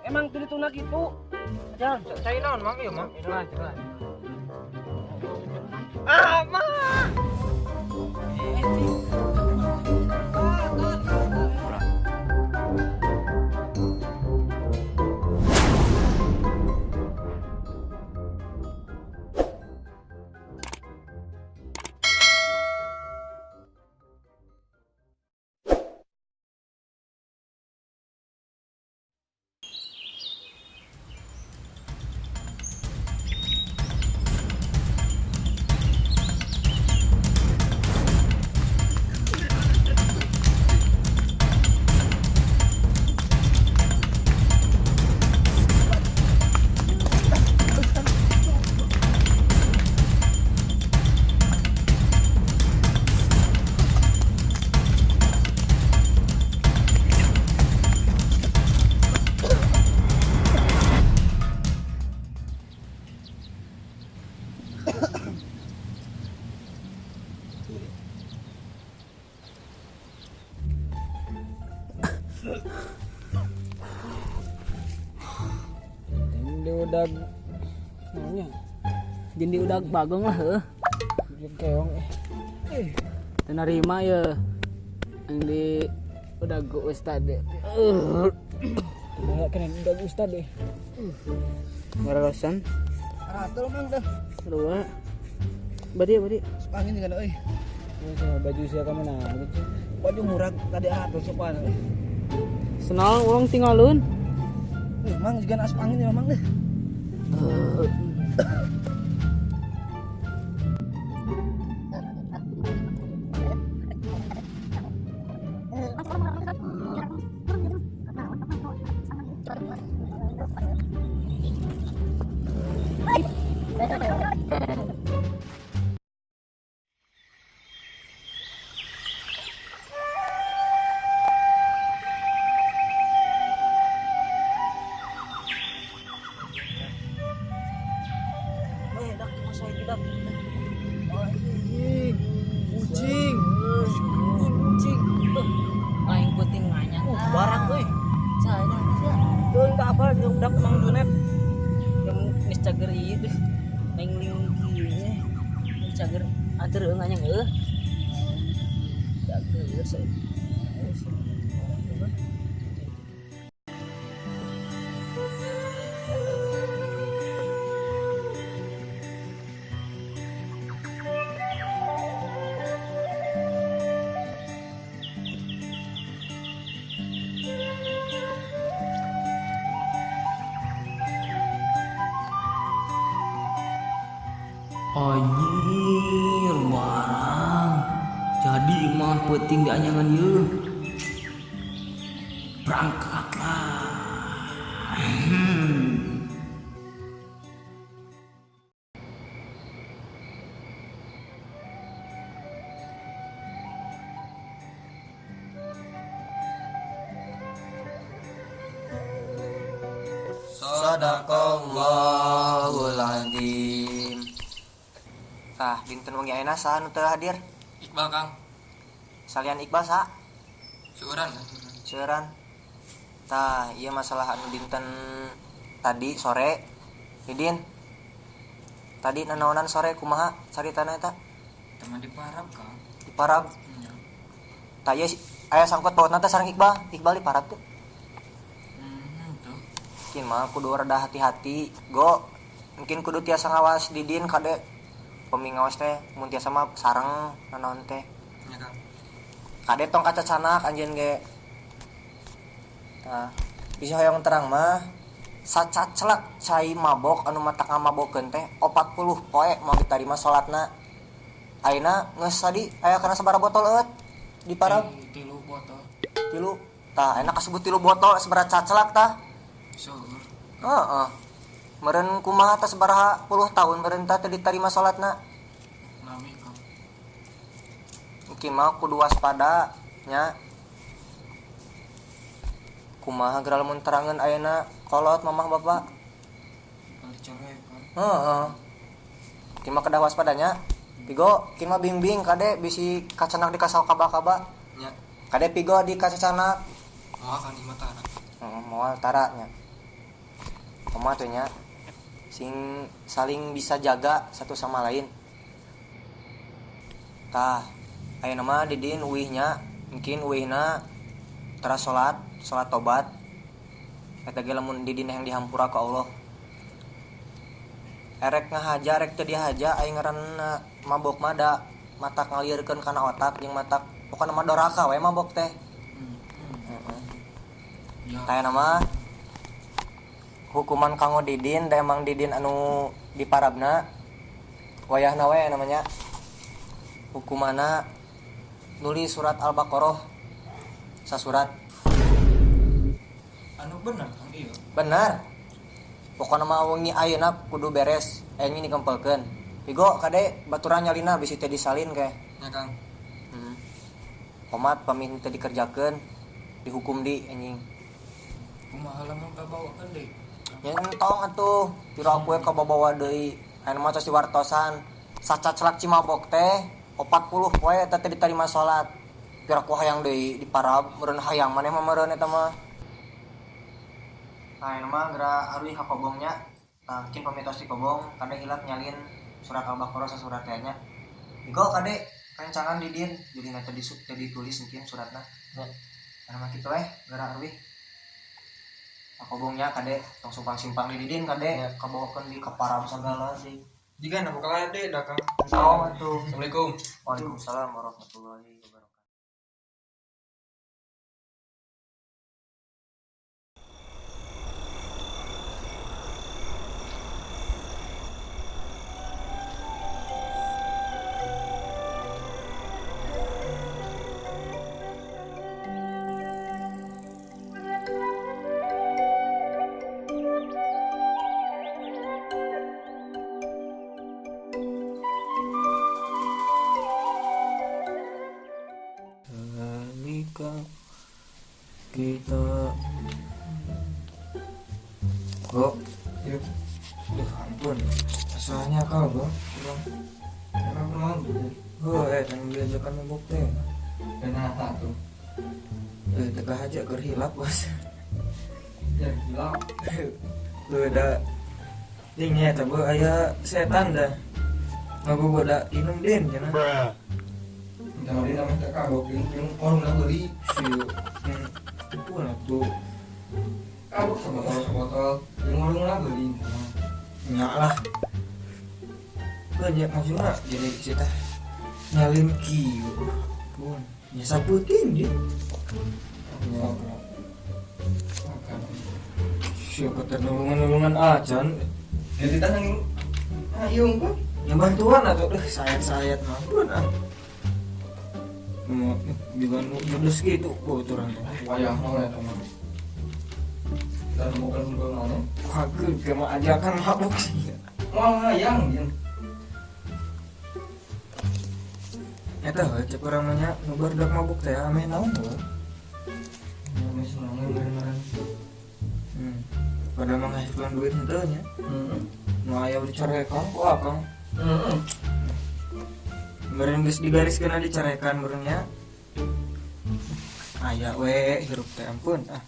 Emang teu dituna kitu. Jalan, cai naon Mang ieu Mang? Jalan, jalan. Ah, Mang. Udag namanya jadi udag bagong lah heuh. Jeung keong Teu narima ye yang di udag ustad. Kumaha kena udag ustad deh. Ngararosan. Aratul Mang dah. Sarua. Badi badi. Angin juga euy. Baju sia ka mana gitu. Baju murah tadi atur sopan. Senal urang tinggalun. Mang juga asup angin ya Mang deh. Kucing. Kucing. Aing penting nganyang. Barang euy. Cana sia. Teu tak apa udah Mang Junet. Yang geus cager ieu teh. Aing liung kieu. Geus cager anteur euy nganyang heuh. Cager saya. Anjir barang jadi mah penting dianyangan yeuh. Berangkatlah. Sadaqallahul azim. Tah, dinten wengi ayeuna saha nu teu hadir? Iqbal, Kang. Salian Iqbal saha? Seueuran. Seueuran. Tah, ieu masalah anu dinten tadi sore. Didin. Tadi nanaonan sore kumaha caritana eta? Teman di Parab, Kang. Di Parab. Iya. Tah ieu aya sangkut pautna teh sareng Iqbal. Iqbal di Parab tuh. Tuh. Mungkin mah kudu rada hati-hati, go. Mungkin kudu tiasa ngawas Didin kade. Pemi ngawas teh mun tiasa mah sareng nanaon teh. Nya, Kang. Kade tong kacacanak anjeun ge. Tah, bisa hoyong terang mah sacacelak cai mabok anu matak ngamabokeun teh 40 poe mau ditarima salatna. Ayeuna geus tadi aya kana sabaraha botol eueut di Parab? 3 botol. 3. Tah, enak kasebut 3 botol sabaraha cacelak tah? Seueur. Heeh. Meureun kumaha tah sabaraha puluh tahun meureun tah teu ditarima salatna. Lami, Kang. Mungkin mah kudu waspada nya. Kumaha geura lamun terangeun ayeuna kolot mamah bapak. Kali dicerekan. Heeh. Mungkin mah kedah waspadanya. Pigo, kin mah bimbing kade bisi kacanak di kasal kaba-kaba. Nya. Kade pigo di kacacanak. Moal kan imah tara. Heeh, moal tara nya. Kumaha teh nya sing saling bisa jaga satu sama lain. Tah, ayeuna mah Didin uihnya, mungkin uihna teras salat, salat tobat. Eta ge lamun Didin yang dihampura ku Allah. Erek ngahaja, erek teu dihaja aing ngaranna mabok mah da matak ngalieurkeun kana otak jeung matak pokona mah doraka we mabok teh. Heeh. Ya. Tah mah hukuman kanggo Didin da emang Didin anu diparabna wayahna we namanya hukumana nulis surat Al-Baqarah sasurat. Anu bener Kang ieu. Bener. Pokona mah wengi ayeuna kudu beres, aya ini dikempelkeun. Pigo kade baturan nyalina bisi teh disalin ke. Ya Kang. Komat pamih teh dikerjakeun, dihukum di anjing. Kumaha lamun kabawakeun deui? Nya entong atuh, pira aku kabawa deui. Aya mah tos diwartosan, sacaclak cimabok teh 40 poe eta teh diterima salat. Pira ku hayang deui diparab, meureun hayang maneh mah meureun eta mah. Nah, ini mah geura aruih ka kobongnya. Nah, mungkin pamitos di kobong, kade hilap nyalin surat Al-Baqarah sasurat teh nya. Igo kade rencangan Didin, jadi nanti teu ditulis mungkin suratna. Ya. Karena mah kitu geura aruih. Ka kobongnya kade tong simpang-simpang di Didin kade Ya. kabawakeun di kaparab sagala sih. Jika na bakal ade dah Kang. Entong atuh. Assalamualaikum. Waalaikumsalam warahmatullahi wabarakatuh. Kita kok Yuk. duh ampun asalnya kau bro Kurang. Emang kunaon gitu. oh dan diajakan mabok teh Dan nah tuh. Tegah aja keur hilap bos. Ya gila. Udah dingnya eta beuh aya setan dah ngagogoda inum din cenah. Jangan di nama teh kagok jeung warung beli. Sieu pun atuh Kagok sabotol-sabotol jeung warung beli. nya lah. Banyak maksudna jadi kita nyalin kieu pun nya saputing dia. Ya. Makan. Sieu keternolongan-nolongan acan. Jadi tanang ayo pun. Ya bantuan atau sayat-sayat mah pun ah. Mau juga nu jodos gitu bocoran teh. Wayah naon eta mah. Dan bukan bukan mana. Kageut ke mah ajakan mabuk sih. Moal hayang jeung. Eta heuh cek urang mah nya nu barudak mabuk teh ameh naon heuh. Ya seneng meureun-meureun. Pada menghasilkan duit henteu nya. Heeh. Nu aya dicarekan ku akang. Heeh. Meureun geus digariskeun dicarekan meureun nya. Aya we hirup teh ampun ah.